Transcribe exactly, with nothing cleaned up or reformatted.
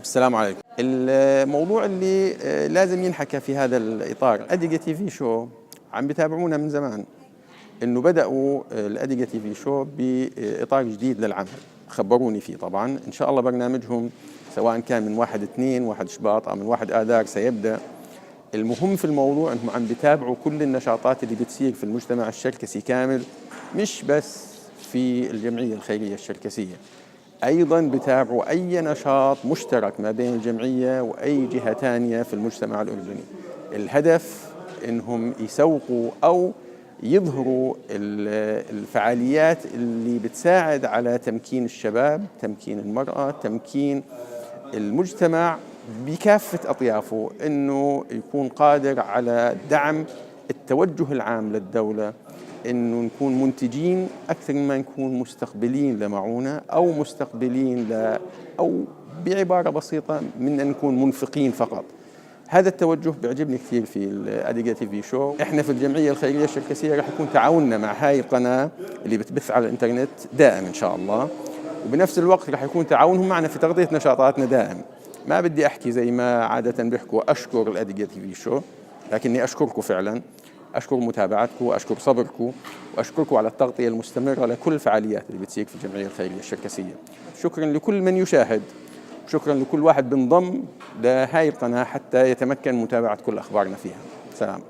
السلام عليكم. الموضوع اللي، آه، لازم ينحكى في هذا الإطار، أديقة تي في شو عم بتابعونا من زمان، إنه بدأوا، آه، الأديقة تي في شو بإطار جديد للعمل، خبروني فيه طبعًا. إن شاء الله برنامجهم سواء كان من واحد اثنين، واحد شباط، أو من واحد آذار سيبدأ. المهم في الموضوع إنهم عم بتابعوا كل النشاطات اللي بتصير في المجتمع الشركسي كامل، مش بس في الجمعية الخيرية الشركسية. أيضًا بتابعوا أي نشاط مشترك ما بين الجمعية وأي جهة تانية في المجتمع الأردني. الهدف إنهم يسوقوا أو يظهروا ال-، الفعاليات اللي بتساعد على تمكين الشباب، تمكين المرأة، تمكين المجتمع بكافة أطيافه، إنه يكون قادر على دعم التوجه العام للدولة، إنه نكون منتجين أكثر مما نكون مستقبلين لمعونة أو مستقبلين ل-، أو بعبارة بسيطة من أن نكون منفقين فقط. هذا التوجه بيعجبني كثير في الأديقة تي في شو. إحنا في الجمعية الخيرية الشركسية راح يكون تعاوننا مع هاي القناة اللي بتبث على الإنترنت دائم إن شاء الله، وبنفس الوقت راح يكون تعاونهم معنا في تغطية نشاطاتنا دائم. ما بدي أحكي زي ما عادة بيحكوا أشكر الأديقة تي في شو، لكني أشكركم فعلًا، أشكر متابعتكم، أشكر صبركم، وأشكركم على التغطية المستمرة لكل الفعاليات اللي بتصير في الجمعية الخيرية الشركسية. شكرًا لكل من يشاهد، وشكرًا لكل واحد بنضم لهاي القناة حتى يتمكن متابعة كل أخبارنا فيها. سلام.